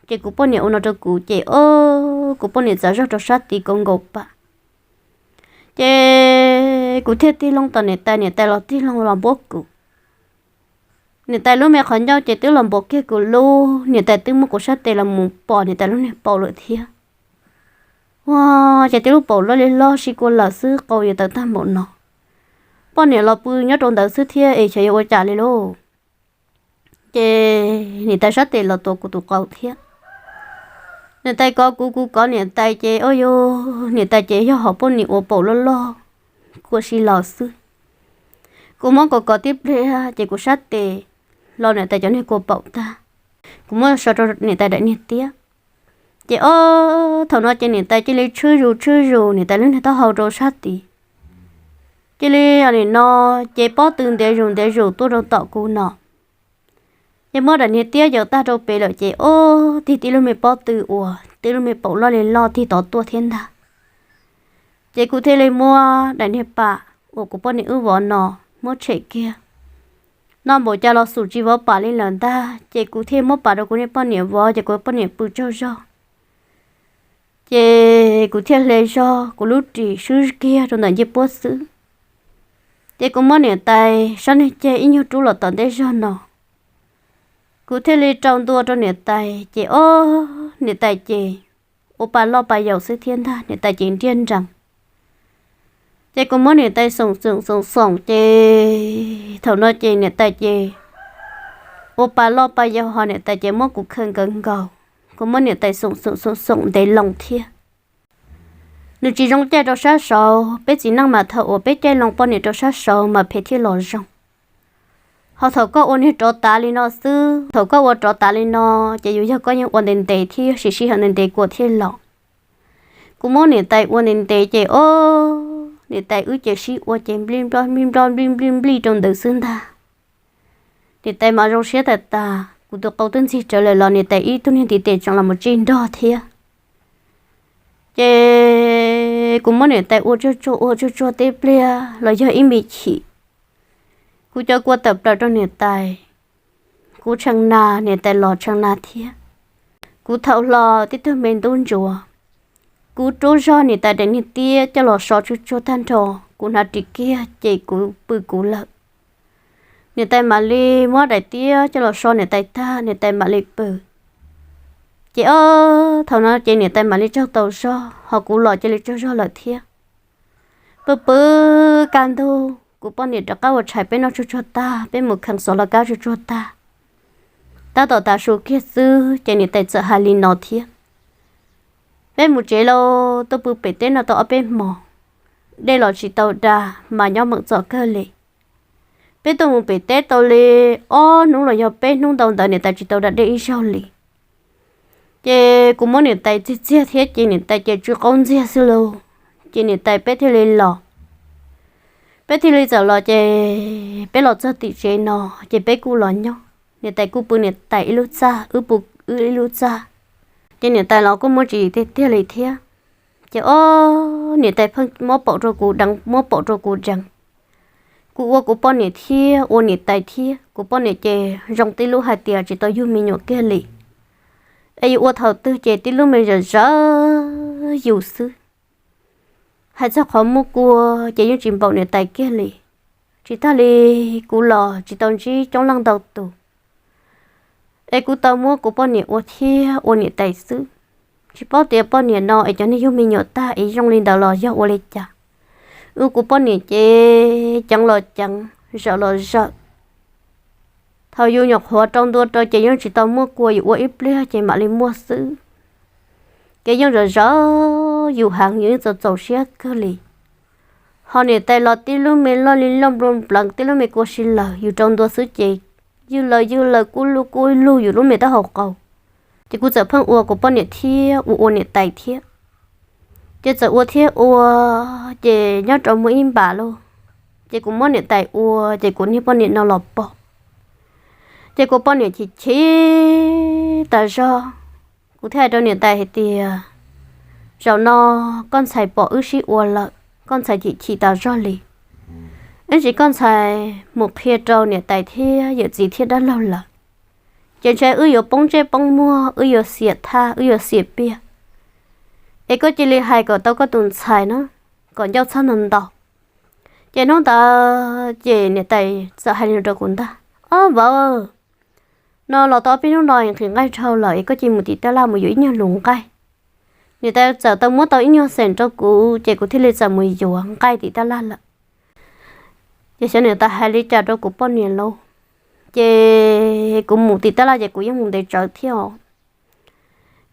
Ces kuv poj niam ua no rau kuv ces o, kuv poj niam txav zog rau sab tid kav nkaus pam. Ces kuv thiaj tig loo tom niam tais, niam tais los tig loo los npuab kuv. Niam tais lub me qhov ncauj ces twb los npuab kiag kuv lub, niam tais twb muab kuv sab tes los mus pom niam tais lub niag paum lawm thiab. Ua, ces twb lub paum loj li loj si kua lawm xwb, qau yuav tawv tag npaum no. Poj niam los pw nyob rau ntawd xwb thiab es xyov yuav ua cas li lauj. Ces niam tais sab tes los tuav kuv tus qau thiab. Niam tais kov kuv, kuv kov niam tais ces o, yus niam tais ces yog hom poj niam ua paum loj loj kua si los xwb. Kuv muab kov kov tib pliag ces kuv sab tes los niam tais cov niag kua paum tag, kuv muab so rau niam tais daim niag tiab. Ces o, thaum no ces niam tais cia li tshwb zus tshwb zus niam tais lub niag taub hau rau sab tid. Cia li nim no ces pob tw ntiav zus ntiav zus tuaj rau tom kuv no. Ces muab daim niag tiab yaws tag rau pem lawm ces o, tig tib lub me pob tw uas tib lub me paum loj li loj tig tod tuaj thiab ntag. Ces kuv thiaj li muab daim niag pam uas kuv poj niam wb vov no muab tshem kiag. No npaum cas los xum tsis vov pam li lawm ntag, ces kuv thiaj muab pam rau kuv niag poj niam vov ces kuv poj niam pw tsaug zog. Ces kuv thiaj hle zog kuv lub ris swb kiag rau ntawm ncej puab xwb. Ces kuv muab niam tais sab niag ceg ib nyuag rub los tom ntej zog no. Kuv thiaj li rau ntua rau niam tais ces o, niam tais ces ua pa loj pa yaus xwb thiab ntag, niam tais ces nriaj nrees. Ces kuv muab niam tais xoom xoom xoom xoom ces thaum no ces niam tais ces ua pa loj pa yaus ho niam tais ces muab kuv khawm nkaws nkaus. Kuv muab niam tais xoom xoom xoom xoom ntev loo thiab. Nws tsis zoo caij rau sab saud, peb txiv neej mas thaum uas peb caij loo poj niam rau sab saud mas phem thiaj los zoo. Ho thaum koj ua niag rov tav li no xwb, thaum koj ua rov tav li no, ces yus yog koj yeej ua ntev ntev thiab, sib sij hawm ntev ntev kuv thiaj los. Kuv muab niam tais ua ntev ntev ces o, niam tais wb ces sib ua ces nplij nploj nplij nploj nplij nplij nplij rau ntawd xwb ntag. Niam tais mas zoo siab tas tas, kuv tus qau twb ntxig rawv lawm los niam tais ib tug niag ntiv tes tseem los mus tsij nrog thiab. Ces kuv muab niam tais ua tsuag tsuag ua tsuag tsuag teb pliag los yog ib me chim, kuv cov kua tawm plaws rau niam tais. Kuv tshee na, niam tais los tshee na thiab. Kuv thau hlo tib tug me ntub ntsuav, kuv rub zog niam tais daim niag tiab coj los so tsuag tsuag tag nrho, kuv hnav ris kiag ces kuv pw kuv lawm. Niam tais mam li muab daim tiab coj los so niam tais tag, niam tais mam li pw. Ces o, thaum no ces niam tais mam li tsaug tau zog, ho kuv los cia li tsaug zog lawm thiab. Pw pw kaj ntug kuv poj niam rov qab ua tshais peb noj tsuag tsuag tag, peb mus kheev xov los kab tsuag tsuag tag, tab tom tav su kiag xwb ces niam tais txawm hais li no thiab: Peb mus tsev lauj, tuaj pw pem teb no tau ob peb hmos, dej los tsis tau da, mas nyob meem txom kawg li. Peb tuaj mus pem teb tau li ob hnub los yog peb hnub ntau ntawd niam tais tsis tau da dej ib zaug li. Ces kuv muab niam tais txiag txiag thiab ces niam tais ces tsw qaub ntxiag xwb lauj. Ces niam tais peb thiaj li los, peb thiaj li txawm los ces peb los txog tim tsev no, ces peb kuj los nyob, niam tais kuj pw niam tais ib lub txaj, wb pw wb ib lub txaj. Ces niam tais los kuj muaj tsis tiag tiag li thiab. Ces o, niam tais pheej muab paum rau kuv deev, muab paum rau kuv deev. Kuv ua kuv poj niam thiab ua niam tais thiab, kuv poj niam ces zoo tib lub hais tias tsis tau yug me nyuam kiag li, es yuav ua thaum twg ces tib lub me zawm zawv yus xwb. Hais txog qhov muab kua ces yeej tsis npaum niam tais kiag li. Tsis tag li kuv los tsis tau ntsib coob leej ntau tus, es kuv tau muab kuv poj niam ua thiab ua niam tais xwb. Tsis paub tias poj niam no es cov niag yug me nyuam tag es zoo li ntawd los yog ua li cas. Wb kuv poj niam ces ceev los ceev, zawm los zawm. Thaum yus nyuam qhuav rau ntua rau ces yeej tsis tau muaj kua, yus ua ib pliag ces mam li muaj xwb. Ces yeej zawm zawv yus heev, yus yeej txaus txaus siab kawg li. Ho niam tais los tib lub me loj li loj nplooj npleev, tib lub me kua si lawm, yus rau ntua xwb ces ywj lawv ywj lawv kub lug kub lug yus lub me taub hau qau. Ces kuv txawm pheej ua kuv poj niam thiab ua ua niam tais thiab. Ces txawm ua thiab ua, ces nyob rau muaj ib npam lauj, ces kuv muab niam tais ua ces kuv niag poj niam no los pom. Ces kuv poj niam chim chim tas zog. Kuv thiaj hais rau niam tais hais tias, zaum no koj ntxhais pom wb sib ua lawm, koj ntxhais chim chim tas zog li. Ib tsam koj ntxhais mus qhia rau niam tais thiab yawm txiv thiab dab laug lawm, ces ntshe wb yuav poob ntsej poob muag, wb yuav xiam thaj, wb yuav xiam piag. Es koj cia li hais kom tau koj tus ntxhais na, kom ncauj txhob ntau ntau. Ces hnub ntawd ces niam tais txawm hais li no rau kuv ntag: Ob vauv, no los tau ob peb hnub no nqhis nqaij dhau lawm es koj cia li mus tim tab laj mus yuav ib nyuag lus nqaij. Niam tais txawm tau muab tau ib nyuag xeem rau kuv ces kuv thiaj li txawm mus yuav nqaij tim tab laj lawm. Ces xyov niam tais hais li cas rau kuv poj niam lauj, ces kuv mus tim tab laj ces kuv yeej mus ntev tsawv thiab os.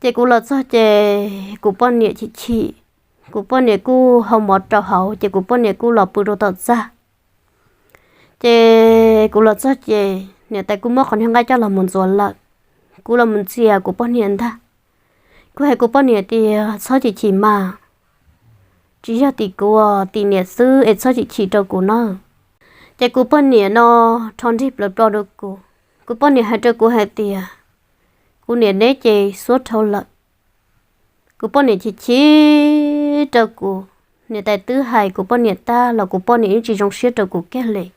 Ces kuv los txog ces kuv poj niam chim chim, kuv poj niam kuj hau mov rau hauv ces kuv poj niam kuj los pw rau tom txaj. Ces kuv los txog ces niam tais kuj muab qhov niag nqaij coj los mus ntxuav lawm. Kuv los mus ntxias kuv poj niam ntag. Kuv hais kuv poj niam tias txhob chim chim mas, tsis yog tim kuv, tim niam xwb es txhob chim chim rau kuv na. Ces kuv poj niam no rho nrig plawv plo rau kuv. Kuv poj niam hais rau kuv hais tias kuv niam neb ces xuab dhau lawm. Kuv poj niam chim chim rau kuv, niam tais twb hais kuv poj niam tag los kuv poj niam yeej tsis zoo siab rau kuv kiag li.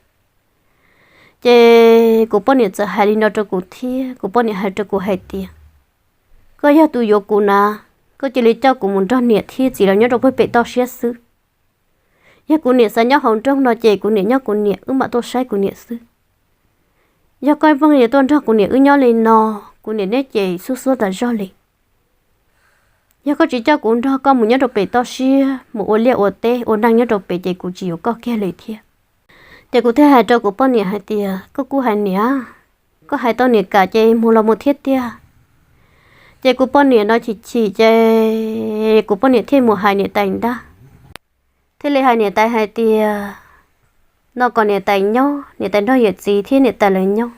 Ces kuv poj niam txawm hais li no rau kuv thiab, kuv poj niam hais rau kuv hais tias, koj yog tus yuav kuv na, koj cia li coj kuv mus nrog niam thiab txiv lawv nyob rau pem toj siab xwb. Yog kuv niam xav nyob hauv nroog no ces kuv niam nyob kuv niam, wb mam tuaj saib kuv niam xwb. Yog koj pheej yuav tuaj nrog kuv niam wb nyob li no, kuv niam neb ces xuab xuab tas zog li. Yog koj tsis coj kuv nrog koj mus nyob rau pem toj siab mus ua liaj ua teb ua neej nyob rau pem ces kuv tsis yuav koj kiag li thiab. Ces kuv thiaj hais rau kuv poj niam hais tias, koj kuj hais niam, koj hais tau niam kam ces mus los mus thiab tiag. Ces kuv poj niam no chim chim ces kuv poj niam thiaj mus hais niam tais ntag. Thiaj li hais niam tais hais tias, no kom niam tais nyob, niam tais nrog yawm txiv thiab niam tais lawv nyob.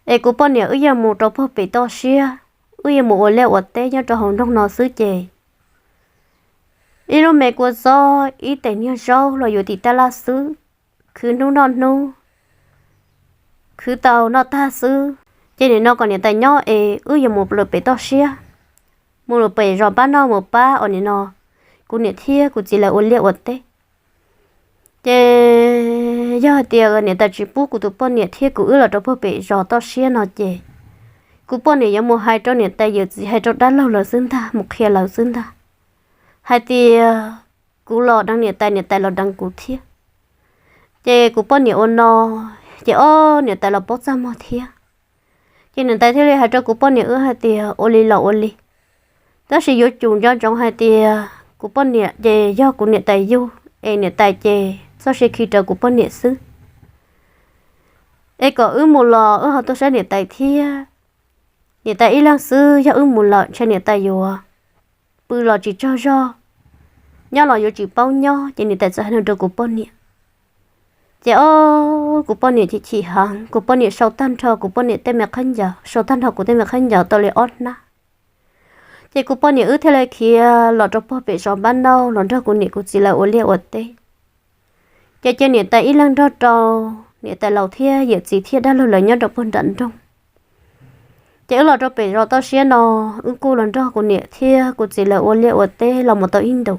Es kuv poj niam wb yuav mus rau puag pem toj siab, wb yuav mus ua liaj ua teb nyob rau hauv nroog no xwb ces ib lub me kua txob, ib tes niag zaub los yuav tim tab laj xwb, khwv hnub noj hnub, khwv tau noj tag xwb. Ces nim no kom niam tais nyob es wb yuav mus lawm pem toj siab, mus lawm pem zos npab noj mus pab os nim no kuv niam thiab kuv txiv lawv ua liaj ua teb. Ces yog hais tias niam tais tsis pub kuv tus poj niam thiab kuv wb los rau puag pem zos toj siab no ces kuv poj niam yuav mus hais rau niam tais yawm txiv, hais rau dab laug lawv xwb ntag, mus qhia lawv xwb ntag, hais tias kuv los deev niam tais, niam tais los deev kuv thiab. Ces kuv poj niam ua no, ces ob niam tais los paub txaj muag thiab. Ces niam tais thiaj li hais rau kuv poj niam wb hais tias ua li los ua li, tab sis yuav tsum nco ntsoov hais tias kuv poj niam ces yog kuv niam tais yug, es niam tais ces txoj sia khi rau kuv poj niam xwb. Es kom wb mus los wb ho tuaj saib niam tais thiab. Niam tais ib leeg xwb, yog wb mus lawm ntshe niam tais yuav pw los tsis tsaug zog, nyob los yuav tsis paub nyob. Ces niam tais txawm hais no rau kuv poj niam. Ces ob kuv poj niam chim chim heev, kuv poj niam sau tag nrho kuv poj niam tej me qhaub ncaws, sau tag nrho kuv tej me qhaub ncaws tau li ob hnab. Ces kuv poj niam wb thiaj li khiav los rau puag pem zos npab noj los nrog kuv niam kuv txiv lawv ua liaj ua teb. Ces cia niam tais ib leeg nrog rau niam tais laus thiab yawm txiv thiab dab laug lawv nyob rau puag nram nroog. Ces wb los rau pem zos toj siab no, wb kuj los nrog kuv niam thiab kuv txiv lawv ua liaj ua teb los mus tau ib ntus.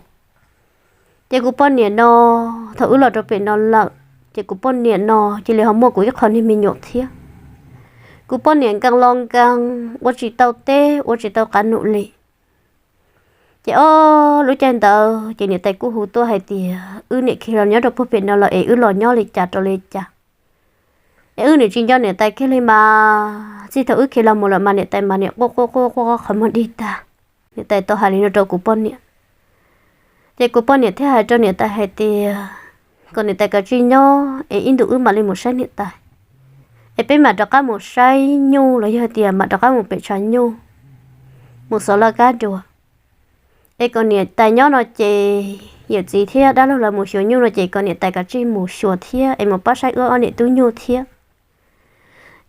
Ces kuv poj niam no, thaum wb los rau pem no lawm, ces kuv poj niam no cia li ho muaj kuv ib qho niag me nyuam thiab. Kuv poj niam nkees los nkees ua tsis tau teb ua tsis tau qav num li. Ces ob lub caij ntawd ces niam tais kuj hu tuaj hais tias wb niam khiav los nyob rau puag pem no lawm es wb los nyob li cas rau li cas, es wb niam tsis nco niam tais kiag li mas txij thaum wb khiav los mus lawm mas niam tais mas niam quaj quaj quaj quaj qhov muag dig tag. Niam tais tau hais li no rau kuv poj niam. Ces kuv poj niam thiaj hais rau niam tais hais tias kom niam tais kav tsij nyob es ib ntus wb mam li mus saib niam tais, es peb mam rov qab mus saib nyuj los yog tias mam rov qab mus pem tshav nyuj, mus xov laj kab dua. Es kom niam tais nyob no ces yawm txiv thiab dab laug lawv mus xyuas nyuj no ces kom niam tais kav tsij mus xyuas thiab es mus pab saib wb ob niam tub nyuj thiab.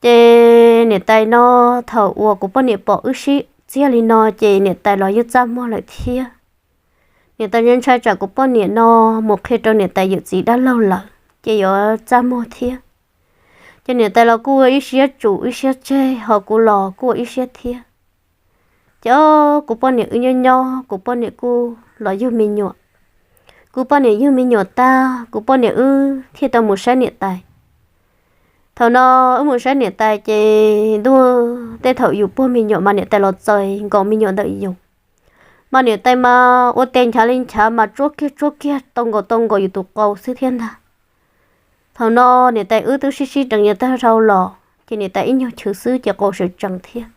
Ces niam tais no, thaum uas kuv poj niam pom wb sib txiag li no ces niam tais los yeej txaj muag lawm thiab. Niam tais ntshai tsam kuv poj niam no mus qhia rau niam tais yawm txiv dab laug lawm ces yuav txaj muag thiab. Ces niam tais los kuj ua ib siab tsum ib siab tseg, ho kuv los kuj ua ib siab thiab. Ces ob kuv poj niam wb nyob nyob kuv poj niam kuj los yug me nyuam. Kuv poj niam yug me nyuam tag kuv poj niam wb thiaj tau mus saib niam tais. Thaum no wb mus saib niam tais ces ntuj, tej thaum yus puag me nyuam mas niam tais los txais nkaus me nyuam ntawm yus, mas niam tais mas ua tes nchav li nchav mas tsuab kiag tsuab kiag tau nkaus tau nkaus yus tus qau xwb thiab ntag. Thaum no niam tais wb twb sib sib deev yuav tag dhau los ces niam tais ib nyuag chwv xwb ces qau sawv tsees thiab.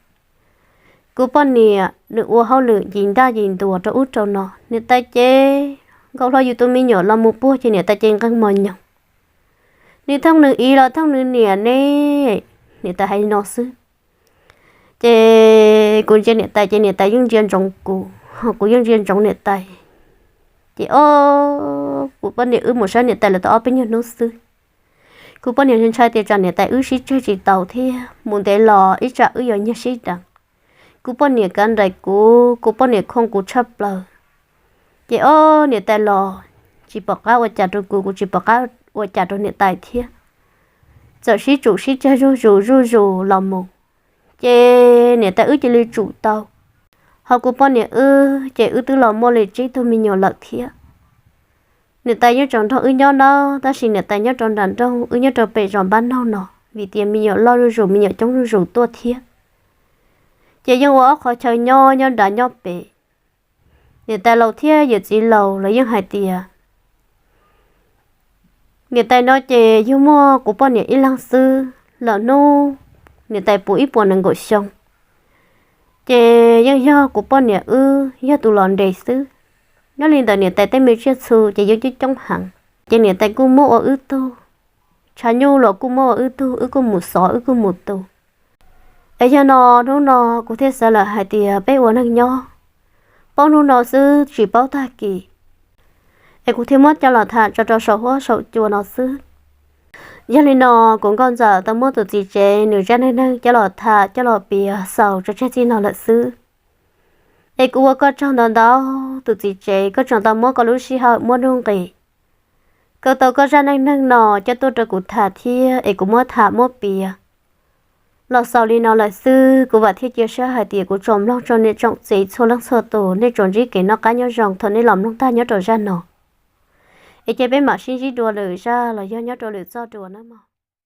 Kuv poj niam nws ua hauj lwm yim ntaj yim ntuas rau ub rau no, niam tais ces nkaus hlo yus tus me nyuam los mus puag ces niam tais ces nqeeg mos nyoos. Nws thooj nws iv los thooj nws niam ne, niam tais hais li no xwb. Ces kuv ntsia niam tais ces niam tais yeej ntsia ntsoov kuv, ho kuv yeej ntsia ntsoov niam tais. Ces ob kuv poj niam wb mus saib niam tais lawm tau ob peb nyuag hnub xwb. Kuv poj niam ntshai tias tsam niam tais wb sib tseg tsis taus thiab mus ntev los ib tsam wb yuav nyiag sib deev. Kuv poj niam kav nraim kuv, kuv poj niam khoom kuv tshaj plaws. Ces ob niam tais los tsis pom qab ua cas rau kuv, kuv tsis pom qab ua cas rau niam tais thiab. Txawm sib tsum sib tseg zuj zus zuj zus los mus, ces niam tais wb cia li tsum tau. Ho kuv poj niam wb ces wb twb los muaj li tsib tug me nyuam lawm thiab. Niam tais yeej tseem nrog wb nyob nawb, tab sis niam tais nyob rau nram nroog, wb nyob rau pem zos npab naug no, vim tias me nyuam loj zuj zus, me nyuam coob zuj zus tuaj thiab. Ces yeej ua ob qhov chaw nyob, nyob nrad nyob pem. Niam tais laus thiab yawm txiv laus lawv yeej hais tias niam tais no ces yug muaj kuv poj niam ib leeg xwb, lawm hnub niam tais puv ib puas nees nkaum xyoo, ces yeej yog kuv poj niam wb yog tus los nres xwb. Nyob li ntawm niam tais tej me tsiaj txhu ces yeej coob coob heev, ces niam tais kuj muab ua wb tug, tshav nyuj los kuj muab ua wb tug, wb kuj mus xov wb kuj mus tu. Es yog no, hnub no kuv thiaj xav lawm hais tias peb ua neeg nyob, paub hnub no xwb tsis paub tag kis. es kuv thiaj muab coj los tham tso rau saum huab saum cua no xwb. Yog li no, kuv nkauj ntxawm tau muab tus txiv tsev nws zaj neej neeg coj los tham coj los piav xaus tso tseg txij no lawm xwb. Es kuv ua koj tsaug ntau ntau, tus txiv tsev, koj tseem tau muab koj lub sij hawm muab nuj nqis kawm tau koj zaj neej neeg no coj tuaj rau kuv tham thiab es kuv muab tham muab piav los xaus li no lawm xwb. Kuv vam thiab cia siab hais tias kuv tsoom mloog tsoom niam tsoom txiv txhua leej txhua tus nej tsuas ntsib kev noj qab nyob zoo thaum nej los mloog tag nyob rau zaj no. Es cia peb mam sib ntsib dua lwm zaj los yog nyob rau lwm txoj dua nawb mog.